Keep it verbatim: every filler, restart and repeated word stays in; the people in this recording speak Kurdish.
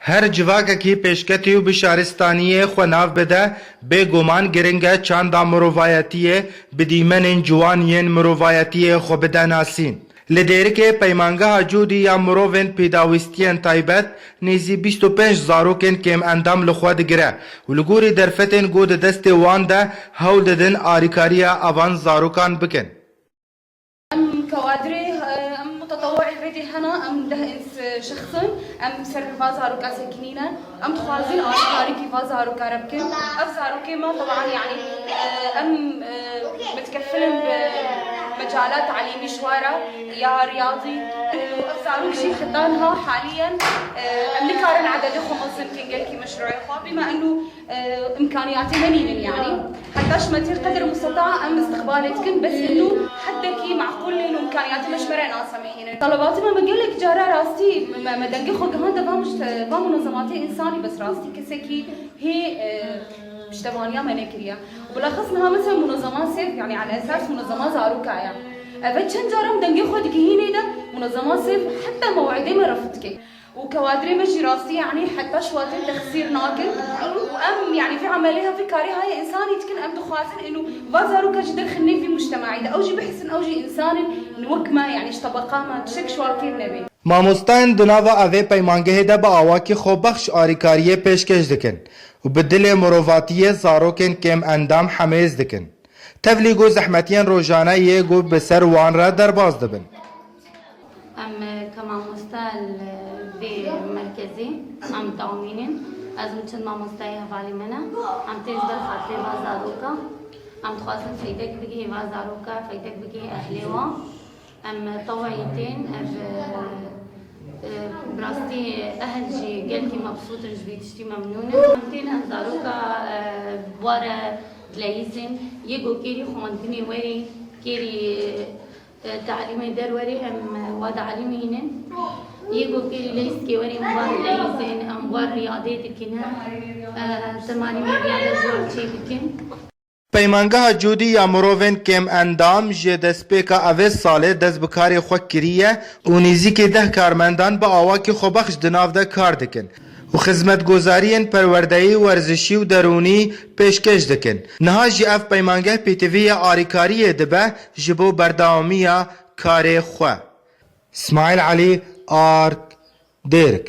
Her civakekî pêşketî û bi şaristaniyê xwe nav bide, bêguman giring e çanda mirovayetiyê bi dîmenên ciwan yên mirovayetiyê xwe bide nasîn. Li Dêrikê Peymangeha Cûdî ya Mirovên Pêdawîstiyên Taybet nêzî bîst û pênc zarokên kêmendam li xwe digire û li gorî derfetên ku di destê wan de hewl didin arîkariya avan zarokan bikin. Em kewadirê, em mutetewî vê dê hene, em deh ins-, şexs in, em ser bi va zaroka sekinîne, em dixwazin alîkarîkî va zaroka re bikin. Ev zarokê me, teban, yanî, em, mitkefil in bi mecalat talîmî ji we re, ya riyadî. Ev zarok jî heta niha halîyen, em nikarin ededê xwe mezin bikin gelkî meşrûyê xwe, bîma enû e, imkaniyatê me nînin yanî. Heta ji me tê qedir misteta em istiqbalê dikin, bes ino heddekî meqûl nîn û imkaniyatê me ji me re nasemihînin. Talebata me, me gelek cara rastî me, me dengê xwe gihande va muşte-, va munezematê însanî, bes rastî kesekî hê, e, piştevaniya me nekiriye. Û bilaxis niha mesela munezema sêv, yanî ala esas munezema zaroka ye. Ev çend cara em dengê xwe digihînê de munezema sêv heta mew'idê me ref dike. û kewadirê me jî rastî, yanî heta şiwatê texsîr nakin û em, yanî vî emelê, vî karê haya însanî dikin, em dixwazin êno va zaroka jî derxin nêv vî mujtemaî de. Ew jî bihisin, ew jî însan in, wek me, yanî ji tebeqa me, tiştek ji wan kêm nebe. Mamostayên di nava evê peymangehê de bi awakî xwebexş arîkariyê pêşkêş dikin û bi dilê mirovatiyê zarokên kêm endam hemêz dikin. Tevlî ku zehmetiyên rojane yê ku bi ser wan re derbas dibin. Em, e, ke mamoste li vê merkezê em tamîn in. Ez û çend mamosteyê hevalê me ne. Em tên ji ber xatirê va zaroka. Em dixwazin feydek bigihê va zaroka, feydek bigihê ehlê wan. Em, e, tawayî tên, ev, e, e, bi rastî ehil jî gelkî mebsût in, ji vî tiştî memnûn in. Em tên em zaroka, e, bi wa re dileyîzin. Yê ku kêrî xwendinê werê, kêrî, e, Te'lîmê derwerê em, e, wa di'elîmînin. Yê ku kêrî leyîskê werê em wa dileyîzin, em wa riyadê dikin, e, temalîmê riyade ji wa çê dikin. Peymangeha Cûdî ya Mirovên Kêm Endam ji destpêka evê salê dest bi karê xwe kiriye û nêzîkî deh karmendan bi awakî xwebexş di nav de kar dikin û xizmetguzariyên perwerdeyî, werzişî û derûnî pêşkêş dikin. Niha jî ev peymangeh pêtivî ya arîkariyê dibe ji bo berdewamiya karê xwe. Smaîl Elî, Ark, Dêrk.